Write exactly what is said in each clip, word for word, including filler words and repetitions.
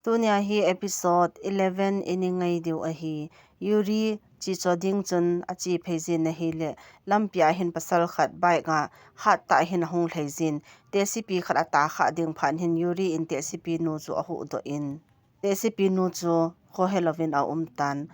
Tunia hi episode eleven i ngai diu ahi. Yuri chi cho ding chun a chi phei jin ahile, lampi a hin pasal khat bike a hat tah hin a hung lhai jin. Tehsepi khat a ta kha ding phat hin Yuri in tehsepi nu chu a huhdoh in, tehsepi nu chu khohe lovin a um tan.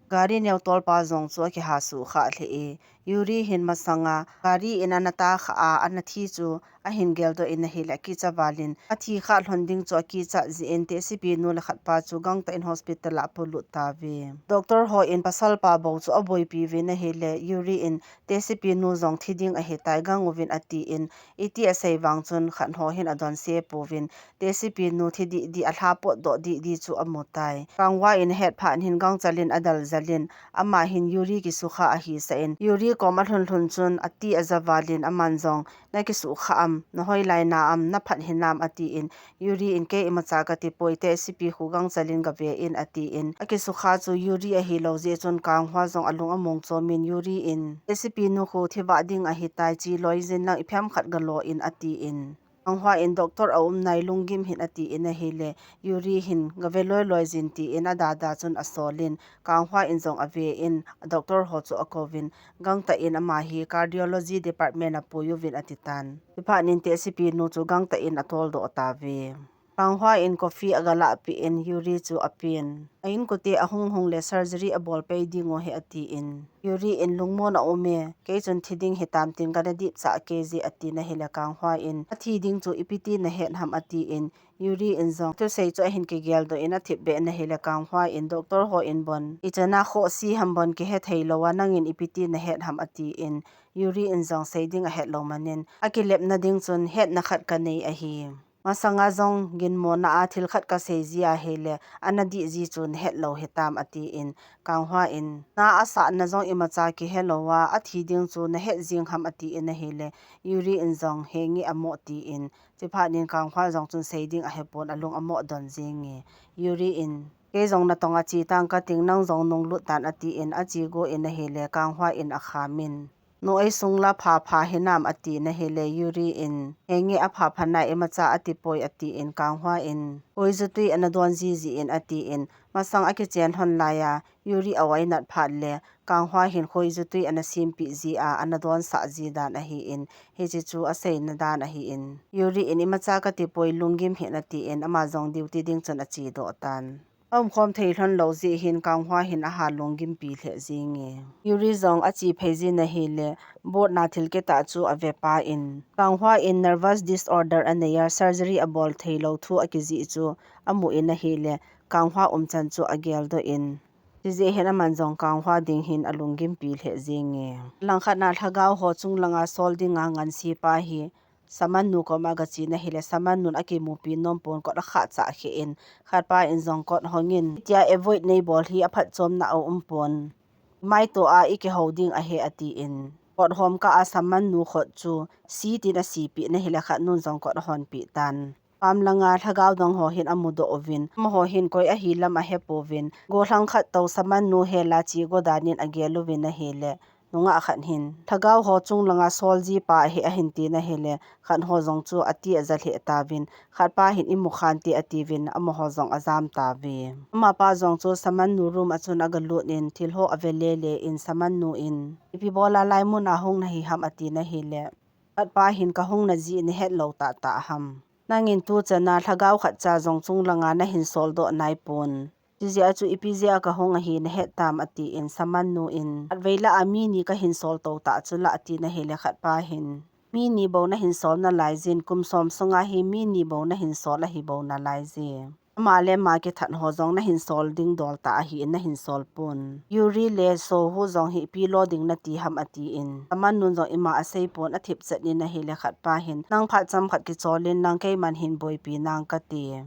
Gari neo tolpa jong chu a kiha suh kha lheh e. Yuri hin masanga gari in ana ta kha a, ana thi chu a hin geldoh in ahile, a kicha valin a thi kha lhon ding chu a kicha jin, tehsepi nu le khatpa chu gangtah in hospital a polut tauve. Doctor ho in pasalpa bou chu a boipi uvin ahile, Yuri in tehsepi nu jong thi ding ahitai, gang uvin atin, iti asei vang chun khat ho hin a donse pouvin, tehsepi nu thi didi, a lha potdoh didi chu a mu tai. Kang Hwa in a het phat hin gangchal in a dal jal in, ama hin Yuri kisukha ahi sah in, Yuri kom a lhun lhun chun a ti a ja valin, aman jong, na kisukha am, na hoilai na am, na phat hinam, atin, Yuri in kei imacha ka ti poi, tehsepi khu gangchal in ka ve in, atin, a kisukha chu Yuri ahi lou jeh chun Kang Hwa jong a lung a mong chom in, Yuri in, tehsepi nu khu thi vah ding ahitai, chi loi jin lang i phem khat ka lo in, atin. Kang Hwa in doctor a um nai lunggim hih in atin ahile, Yuri hin ga ve loi loi jin tin a dada chun a sol in, Kang Hwa in jong a ve in, doctor ho chu a kouvin, gangtah in ama hi cardiology department a pui uvin ati tan. Chuphat in tehsepi nu chu gangtah in a toldoh tauve. Kang Hwa in coffee a ga lahpeh in Yuri chu a pen. A inkote a hung hung le surgery a bol pei ding u ahi atin. Yuri in lungmon a um e, kei chun thi ding hitam tin ka na dipcha kei je atin ahile Kang Hwa in a thi ding chu ipi ti na het ham atin. Yuri in jong thusei chu a hin kigeldoh in a thipbeh in ahile Kang Hwa in doctor ho in bon, i chana khoh si ham bon kihe thei lou a, nangin ipi ti na het ham atin. Yuri in jong sei ding a het lou man in a kilepna ding chun hetna khat ka nei ahi. Masanga jong ginmona a thil khat ka sei ji ahile, ana dih ji chu na het lou hitam atin, Kang Hwa in, na a sahna jong imacha kihe lou a, a thi ding chu na het jing ham atin ahile, Yuri in jong, he nge a mo tin, chuphat in Kang Hwa jong chun sei ding a hepon a lung a mo don jing e. Yuri in, kei jong na tong a chi tang ka ting, nang jong nung lut tan atin, a chi go in ahile, Kang Hwa in a kham in, nu ei sung la pha pha hinam atin ahile, Yuri in, he nge a pha pha nai, imacha a ti poi atin, Kang Hwa in, koi jutui ana don ji ji in atin, masang a kichen lhon lai a, Yuri a oinat phat le, Kang Hwa hin koi jutui ana simpeh ji a, ana don sah ji dan ahin, hiche chu a seina dan ahin, Yuri in imacha ka ti poi, lunggim hih in atin, ama jong duty ding chun a chedoh tan. A umkhom thei lhon lou jeh hin Kang Hwa hin a ha lunggimpi lheh jing e. Yuri jong a chi phei jin ahile, board na thil kitah chu a ve pah in, Kang Hwa in nervous disorder a nei a, surgery a bol thei lou thu a kijih chu a mu in ahile, Kang Hwa umchan chu a geldoh in, chujeh hin aman jong Kang Hwa ding hin a lunggimpi lheh jing e. Langkhat na lhagao ho chung langa sol dinga ngansi pa hi, Shaman nu koma ga che in ahile, Shaman nun a kimupi nom pon kot a kha cha khe in, khatpa in jong kot hong in, tia avoid nei bol hi a phatchomna a um pon. Mai to a i kihou ding ahi atin, kot hom kah a Shaman nu khut chu si tin a sipeh in ahile, khat nun jong kot a honpeh tan. Pam langa lhagao dang ho hin a mudoh uvin, amaho hin koi ahi lam a hepouvin, gollhang khat to Shaman nu hel a che go dan in a gel uvin ahile, nungah khat hin, lhagao ho chung langa sol ji pa ahi ahin tin ahile, khat ho jong chu a ti a ja lheh tauvin, khatpa hin i mu khan te atiuvin, amaho jong a jam tauve. Amapa jong chu Shaman nu room a chun a ga lut in, thil ho a ve le le in, Shaman nu in, ipi bol a lai mun a hung na hi ham atin ahile, khatpa hin ka hung na jeh na het lou tah tah ham. Nangin tu chan a lhagao khat cha jong chung langa na hin sol doh nai pon. Chujeh a chu ipi jeh a ka hung ahi na het tam atin, Shaman nu in, khatvei lah a mi ni ka hin sol to tah chu la atin ahile, khatpa hin, mi ni bou na hin sol nalai jin, kum som sunga hi mi ni bou na hin sol ahi bou nalai je. Ama le ama kithat ho jong na hin sol ding dol tah ahin na hin sol pon. Yuri le Seo Woo jong hi ipi lo ding na ti ham atin, Shaman nun jong ima a sei pon a thipchet in ahile, khatpa hin, nang phat chomkhat kichol in lang, keiman hin boipi nang ka ti.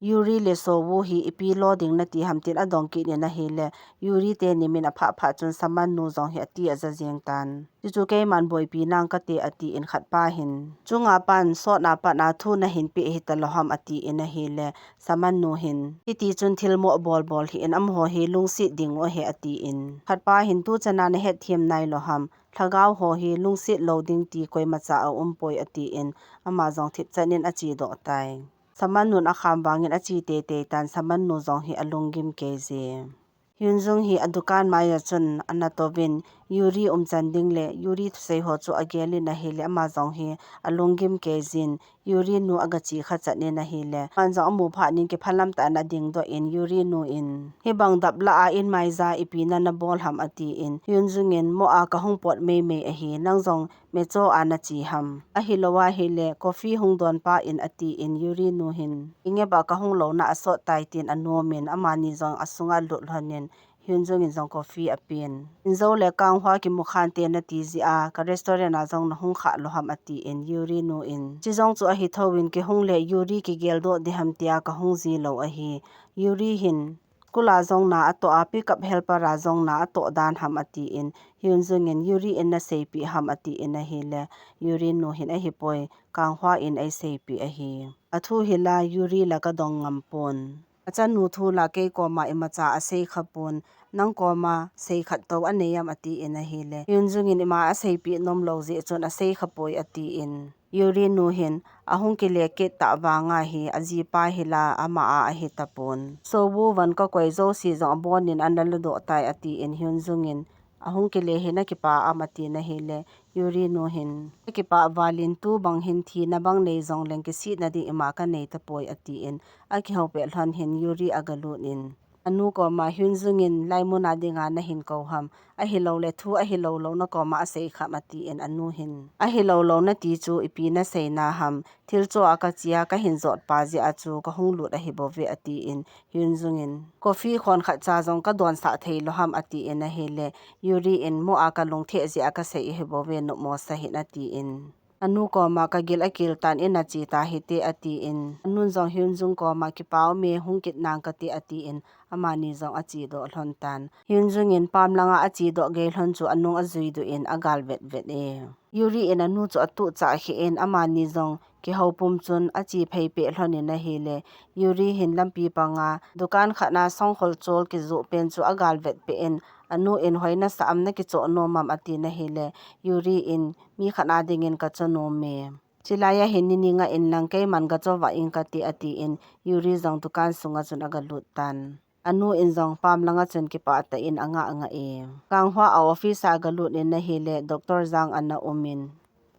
Yuri le Seo Woo hi ipi lo ding na ti ham tin a dong kit in ahile, Yuri te nimin a phah phat chun Shaman nu jong hi a ti a ja jeng tan. Chuchu keiman boipi nang ka ti atin, khatpa hin, chunga pan sot na pan a thu na hin pe hita lou ham atin ahile, Shaman nu hin, hiti chun thil mo bol bol hih in, amaho hi lungset ding u ahi atin, khatpa hin, tu chan a na het them nai lou ham, lhagao ho hi lungset lou ding ti koima cha a um poi atin, ama jong thipchet in a chedoh tai. Shaman nun akham vangin ache teitei tan, Shaman nu jong hi alunggim kei jin. Hyun Jung hi adukan maiya chun ana touvin, Yuri umchan ding le Yuri thusei ho chu agelin ahile, ama jong hi alunggim kei jin, Yuri nu agache kha chan in ahile, aman jong amu phat in kiphalam tah in adingdoh in, Yuri nu in, hibang dap lah a in maija ipi nana bol ham, atin, Hyun Jung in, mo a kahung pot meimei ahi, nang jong mecho a nache ham. Ahilou ahile, coffee hung don pah in, atin, Yuri nu hin, inge ba kahung louna asot tai tin anom in, amani jong asunga alut lhon in, Hyun Jung in jong coffee apen. Injo le Kang Hwa kimu khan te nati jeh a, ka restaurant a jong nahung kha lou ham, atin, Yuri nu in, chujong chu ahi thouvin, kihung le Yuri kigeldoh ding ham tia kahung ji lou ahi. Yuri hin, school a jong na atoh a, pickup helper a jong na atoh dan ham, atin, Hyun Jung in, Yuri in naseipeh ham, atin ahile, Yuri nu hin, ahipoi, Kang Hwa in eiseipeh ahi. Athu hi la Yuri la kadong ngam pon. Achanu thu la kei koma imacha asei kha pon, nang koma sei khat tou anei am, atin ahile, Hyun Jung in, ima aseipeh nom lou jeh chun asei kha poi, atin, Yuri nu hin, ahung kile kit tah vanga hi, ajipa hi la ama a ahi tapon. Seo Woo von kakoi jouse jong abon in ana ladoh tai, atin, Hyun Jung in, ahung kile hi nakipah am, atin ahile, Yuri nu hin, kakipah val in, tu bang hin thina bang nei jong leng kisihna ding ima kanei tapoi, atin, akihou pet lhon hin Yuri agalut in, anu koma, Hyun Jung in laimun a dinga nahin kou ham, ahilou le thu ahilou lou na koma asei kham, atin, anu hin, ahilou lou nati chu ipi nasei na ham, thil cho a kache a kahin jot pa jeh a chu kahung lut ahi bouve, atin, Hyun Jung in, coffee khon khat cha jong kadonsah thei lou ham, atin ahile, Yuri in, mo a kalungthim jeh a kasei ahi bouve, nopmo sa hih in, atin, anu koma, kagil akil tan, in a che ta hite, atin, anun jong Hyun Jung koma, kipa ume, hung kit nang kate, atin, amani jong achedoh lhon tan. Hyun Jung in pam langa achedoh gei lhon chu anung ajui doh in agal vetvet e. Yuri in anu chu atuh chah kheh in, amani jong kihou pum chun ache phei peh lhon in ahile, Yuri hin lampi panga dukan khat na songkhol chol kijoh pen chu agal vet peh in, anu in, hoi nasa am, nakichoh nom am, atin ahile, Yuri in, mi khat na dingin kachoh nom e. Chulai a hin nini nga in lang, keiman gachoh vah ing kate, atin, Yuri jong dukan sunga chun agalut tan. Anu in jong pam langa chun kipah tah in anga anga e. Kang Hwa a office a agalut in ahile, Doctor Jang ana um in,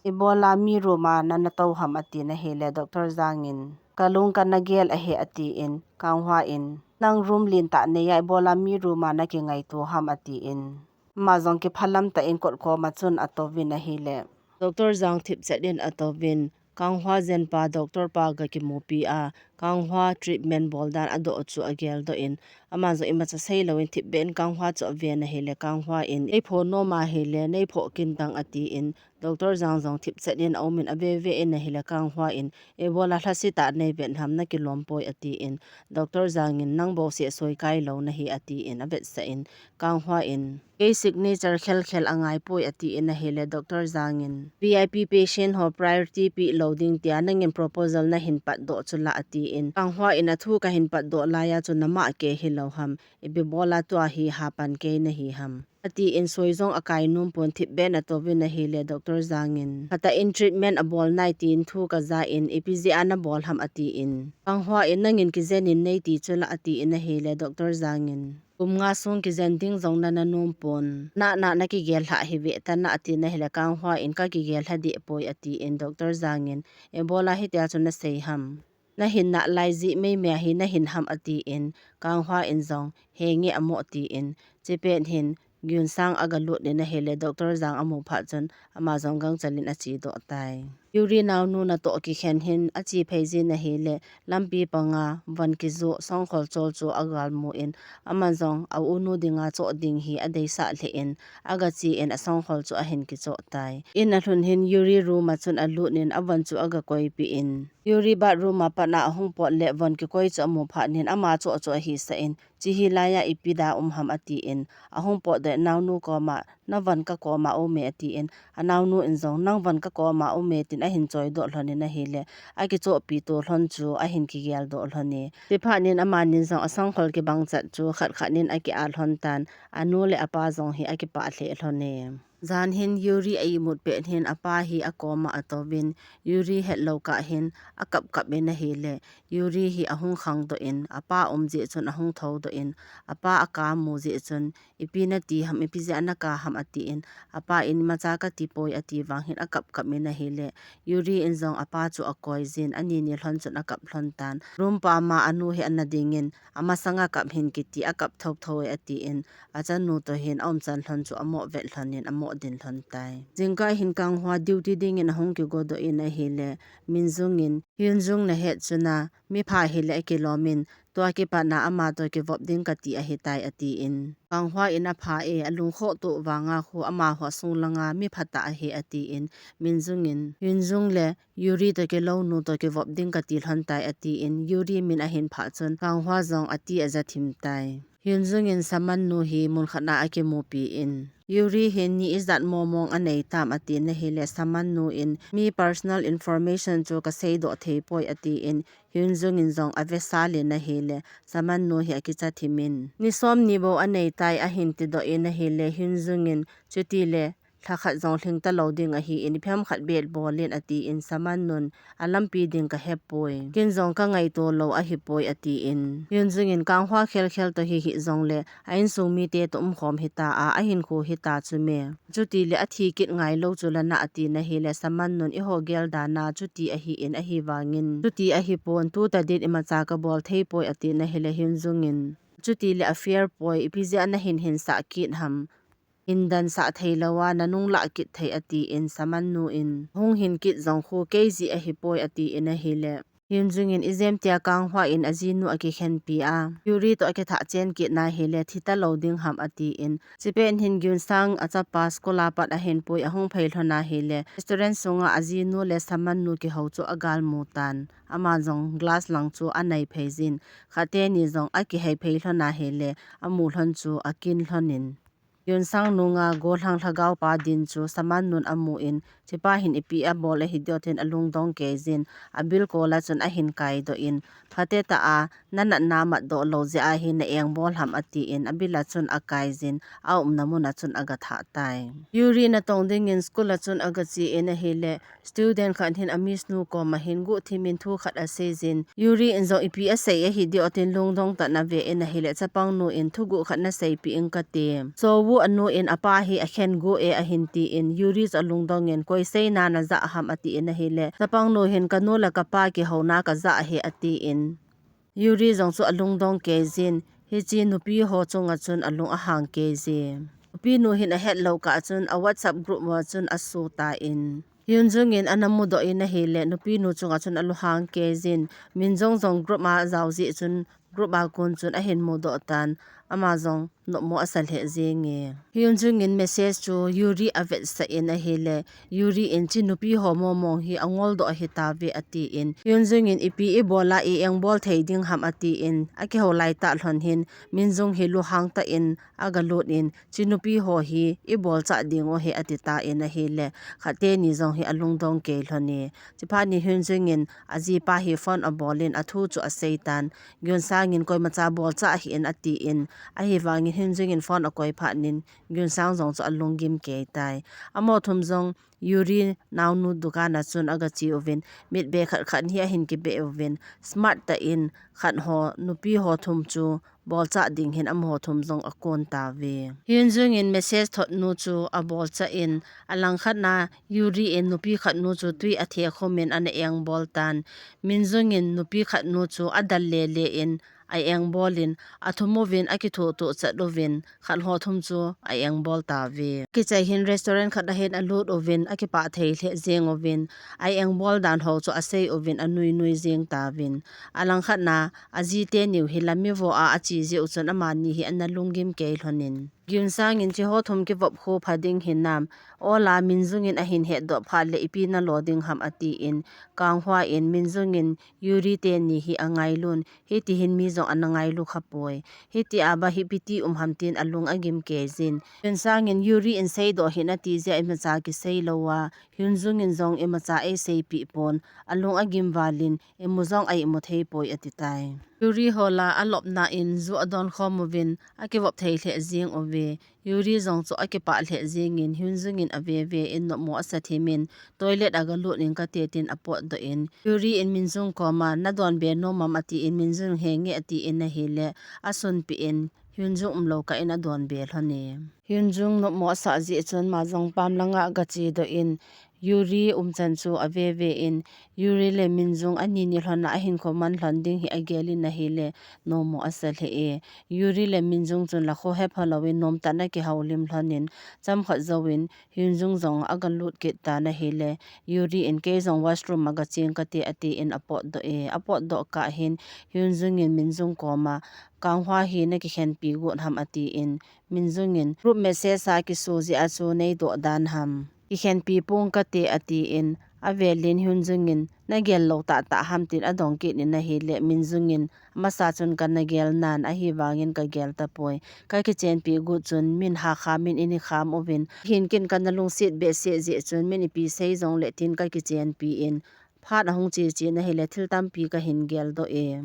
ibola mi room a nana tou ham, atin ahile, Doctor Jang in, kalung kana gel ahi, atin, Kang Hwa in, nang room lentah nei a ibola mi room a nakingaito ham, atin, ama jong kiphalam tah in kot koma chun atouvin ahile, Doctor Jang thipchet in atouvin, Kang Hwa jenpa Doctor pa gakimupi a, Kang Hwa treatment bol dan adoh chu ageldoh in, ama jong imacha seilou in thipbeh in Kang Hwa chu aven ahile, Kang Hwa in, neipho nom ahile, neipho kit tang, atin, Doctor Jang jong thipchet in aum in aveve in ahile, Kang Hwa in, ibola lhasetah neivet ham, nakilom poi, atin, Doctor Jang in, nang bouseh soikai lou nahi, atin, avetsah in, Kang Hwa in, kei signature khelkhel angai poi, atin ahile, Doctor Jang in, V I P patient ho priority peh lou ding tia nangin proposal nahin patdoh chu la, atin, Kang Hwa in, athu kahin patdoh laiya chu nama kei hilou ham, ipi bola tua hi hapan kei nahi ham, atin, soi jong akai nom pon, thipbeh in atouvin ahile, Doctor Jang in, phatah in treatment abol nai tin thu kaja in, ipi jeh a nabol ham, atin, Kang Hwa in, nangin kijen in neiti chu la, atin ahile, Doctor Jang in, kum nga sung kijen ding jong nana nom pon, nana nakigel lhah hih ve tan, atin ahile, Kang Hwa in, kakigel lha deh poi, atin, Doctor Jang in, ibola hitia chu nasei ham, nahin nah lai jeh meimei a hi nahin ham, atin, Kang Hwa in jong, henge amo, atin, chupet hin, Gyun Sang agalut in ahile, Doctor Jang amu phat chun, ama jong gangchel in achedoh tai. Yuri naonu natoh kikhen hin ache phei jin ahile, lampi panga von kijoh songkhol chol chu agalmu in, aman jong a unu dinga choh ding hi adeisah lheh in, agache in asongkhol chu ahin kichoh tai. In alhun hin Yuri room a chun alut in avon chu agakoipeh in, Yuri bathroom a pat a ahung pot le von kikoi chu amu phat in ama choh chu ahisah in, chi hilaiya ipi da um ham, atin, ahung potdoh in naonu koma, navon kakoma aume, atin, anaonu in jong, nang von kakoma aume, tin ahin choidoh lhon in ahile, akichohpi to lhon chu ahin kigeldoh lhon e. Chuphat in amani jong asongkhol kibang chat chu khat khat in aki-at lhon tan, anu le apa jong hi akipah lheh lhon e. Jan hin Yuri a imut pet hin apa hi akoma atouvin, Yuri hetlou kah hin akap kap in ahile, Yuri hi ahung khangdoh in, apa um jeh chun ahung thoudoh in, apa aka mu jeh chun, ipi nati ham, ipi jeh a naka ham atin, apa in imacha kati poi ati vang hin akap kap in ahile, Yuri in jong apa chu akoi jin, ani ni lhon chun akap lhon tan. Room pa ma anu hi ana dingin, amasanga kap hih in kiti, akap thou thou e atin, achanu toh hin aumchan lhon chu amoh vet lhon in, amoh din lhon tai. Jingkah hin Kang Hwa duty dingin ahung kigodoh in ahile, Min Jung in, Hyun Jung nahet chun a, mipha hile akilom in, tua kipat na ama toh kivop ding kati ahitai atin. Kang Hwa in apha e, alungkhoh toh vanga khu amaho sung langa mipha tah ahi atin, Min Jung in, Hyun Jung le Yuri toh kilou nu toh kivop ding kati lhon tai atin, Yuri min ahin phah chun, Kang Hwa jong ati aja thim tai. Hyun Jung in Saman nu hi mun khat na akimupi in, Yuri hin ni ijat momong anei tam atin ahile, Saman nu in mi personal information chu kasei doh thei poi atin, Hyun Jung in jong avesa lin ahile, Saman nu hi akicha thim in, ni som ni bou anei tai ahin tidoh in ahile, Hyun Jung in, chuti le, lha khat jong lhing talou ding ahin, ipi ham khat bel bol in atin, Saman nun alampi ding kahe poi. Ken jong kangaito lou ahi poi atin. Hyun Jung in Kang Hwa khel khel toh hi hih jongle, a insung mite toh umkhom hita a, ahinkho hita chu me. Chuti le athi kit ngailou chu lana atin ahile, Saman nun eiho gel dan a chuti ahin ahivangin, chuti ahipon, tu tadin imacha kabol thei poi atin ahile, Hyun Jung in, chuti le affair poi, ipi jeh a nahin hinsah kit ham. Hin dansah thei lou a, nanung lah kit thei atin, Saman nu in, hung hin kit jong khu kei jeh ahi poi atin ahile, Hyun Jung in, ijemtia Kang Hwa in ajinu akikhenpi a, Yuri toh akithah chen kit na hile, thi talou ding ham atin, chipet hin Gyun Sang achapa school a pat ahin pui ahung phei lhon ahile, restaurant sunga ajinu le Saman nu kihou chu agal mu tan, ama jong glass lang chu anai phei jin, khat teni jong akihei phei lhon ahile, amu lhon chu akin lhon in. Gyun Sang nunga gollhang lhagao pa din chu Saman nun amu in, chupa hin ipi abol ahi diu tin alungdong kei jin, abil kol a chun ahin kaidoh in, phatecha a, nanatna matdoh lou jeh a hi na engbol ham atin, abil a chun akai jin, aumna mun a chun agathah tai. Yuri natong dingin school a chun agache in ahile, student khat hin a miss nu koma hin guhthim in thu khat asei jin, Yuri in jong ipi asei ahi diu tin lungdong tah in ave in ahile, chapang nu in thuguh khat naseipeh ing kate. Seo Woo anu in apa hi akhen guh e ahin tin, Yuri chu alungdong in koi seina najah ham atin ahile, chapang nu hin kanu le kapa kihouna kajah ahi atin. Yuri jong chu alungdong kei jin, hiche nupi ho chunga chun alung ahang kei jin. Nupi nu hin ahet lou kah chun a WhatsApp group a chun asu tan. Hyun Jung in ana mudoh in ahile, nupi nu chunga chun alunghang kei jin, Min Jung jong group a ajao jeh chun group a kon chun ahin mudoh tan, ama jong nopmo asa lheh jenge. Hyun Jung in message chu Yuri avetsah in ahile, Yuri in hiche nupi ho momong hi angoldoh ahi tave atin, Hyun Jung in ipi ibol a i engbol thei ding ham atin, akihou laitah lhon hin, Min Jung hi lunghang tah in agalut in, hiche nupi ho hi ibolchah ding u ahi ati tan ahile, khat teni jong hi alungdong kei lhon e. Chuphat in Hyun Jung in ajipa hi phone abol in athu chu asei tan, Gyun Sang in koimacha bolchah hih in atin, ahivangin Hyun Jung in phone akoi phat in, Gyun Sang jong chu alunggim kei tai. Amaho thum jong Yuri naonu dukan a chun agache uvin, mitbe khat khat hi ahin kibe uvin, smart tah in khat ho, nupi ho thum chu bolchah ding hin amaho thum jong akon tave. Hyun Jung in message thot nu chu abolchah in, alangkhat na Yuri in nupi khat nu chu tui athe khum in ana engbol tan. Min Jung in nupi khat nu chu adal lele in a engbol in, athum uvin akithuh tuh chat uvin, khat ho thum chu a engbol tave. Kichai hin restaurant khat a hin alut uvin, akipah thei lheh jeng uvin, a engbol dan ho chu asei uvin, anui nui jeng tauvin. Alangkhat na, aji teni u hi la mi vo a ache jeh u chun amani hi ana lunggim kei lhon in. Gyun Sang in hiche ho thum kivop khu pha ding hinam, ola Min Jung in ahin hetdoh phat le ipi nalo ding ham atin, Kang Hwa in Min Jung in Yuri teni hi angailun, hiti hin mi jong ana ngailu kha poi. Hiti a ba hi ipi ti um ham tin alung agim kei jin. Gyun Sang in Yuri in seidoh hih in ati jeh a imacha kisei lou a, Hyun Jung in jong imacha eiseipeh pon, alung agim val in, imu jong a imu thei poi ati tai. Yuri hola alopna in ju adon khom uvin, akivop thei lheh jing uve. Yuri jong chu akipah lheh jingin, Hyunjung in aveve in nopmo asa thimin, toilet a galut in kate tin apotdoh in, Yuri in Minjung koma, nadon be nom am atin, Minjung henge atin ahile, asunpeh in, Hyunjung umlou kah in adon be lhon e. Hyunjung nopmo asah jeh chun ama jong pam langa gachedoh in, Yuri umchan chu aveve in, Yuri le Minjung ani ni lhon a ahinkho man lhon ding hi agel in ahile, nopmo asa lheh e. Yuri le Minjung chun lakho hepha louvin nomtah in akihoulim lhon in, chomkhat jouvin, Hyunjung jong agalut kit tan ahile, Yuri in kei jong washroom a gacheng kate atin apotdoh e. Apotdoh kah hin, Hyunjung in Minjung koma, Kanghwa hi nakikhenpi got ham atin, Minjung in group message a kiso jeh a chu neidoh dan ham. Kikhenpi pong kate atin, avel in Hyunjung in nagel lou tahtah ham tin adong kit in ahile, Minjung in amasa chun kana gel nan ahivangin kagel tapoi. Kakichenpi got chun min hakham in ini kham uvin. Hinlah kana lungset behseh jeh chun min ipi sei jongle tin kakichenpi in. Phat ahung che che in ahile thil tampi kahin geldoh e.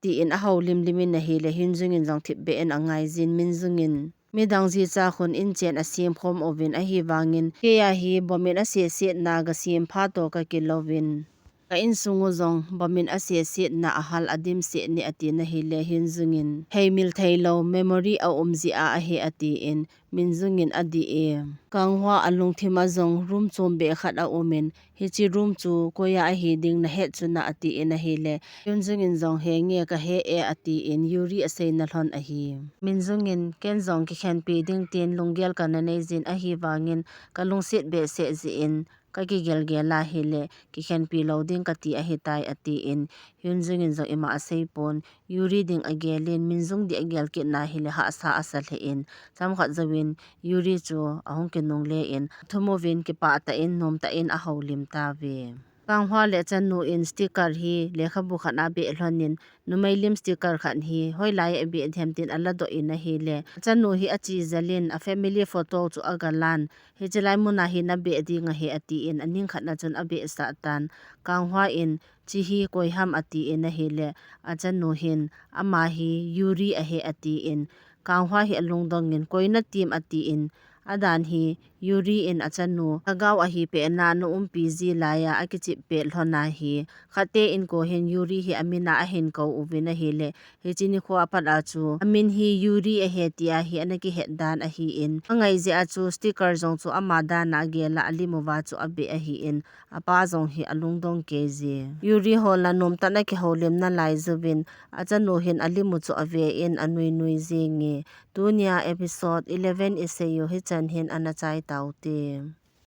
Tin ahoulim lim in ahile Hyunjung in jong thipbeh in angaijin Minjung in. Midang jicha khun inchen asem khom uvin ahivangin. Kei a hi bomb in asesetna gasem phat toh kakilouvin. Ka insung u jong bomb in asesetna ahal adimset ne atin ahile Hyunjung in. Heimil theilou memory aum jeh a ahi atin Minjung in adih e. Kanghwa alungthim a jong room chombeh khat aumin, hiche room chu koi a ahi ding nahet chuna atin ahile, Hyunjung in jong henge kahe e atin Yuri aseina lhon ahi. Minjung in ken jong kikhenpi ding tin lunggel kana neijin ahivangin kalungset behseh jeh in kakigel gel ahile, kikhenpi lou ding kati ahitai atin, Hyunjung in jong ima aseipon, Yuri ding agel in, Minjung ding agel kit in ahile hahsa asa lheh in, chomkhat jouvin, Yuri chu ahung kinungle in, athum uvin kipah tah in, nomtah in ahoulim tauve. Kanghwa le achanu in sticker hi lekhabu khat a abeh lhon in, numei lim sticker khat hi hoilai a ibeh ding ham tin aladoh in ahile, achanu hi ache jel in, a family photo chu agalan, hiche lai mun a hi nabeh ding ahi atin, aning khat na chun abehsah tan. Kanghwa in, hiche hi koi ham atin ahile, achanu hin, ama hi Yuri ahi atin, Kanghwa hi alungdong in, koi natim atin, adan hi, Yuri in achanu, lhagao ahi pet na naumpi ji lai a akichep pet lhon ahi, khatvei in koi hin Yuri hi amin a ahin kou uvin ahile, hiche nikho a pat a chu, amin hi Yuri ahi tia hi ana kihet dan ahin, angai jeh a chu sticker jong chu ama dan a agel a alim uva chu abeh ahin, apa jong hi alungdong kei jin. Yuri hola nomtah in akihoulim nalai jouvin, achanu hin alim u chu ave in anui nui jing e. Tunia episode eleven isei u hichan hin ana chai taute.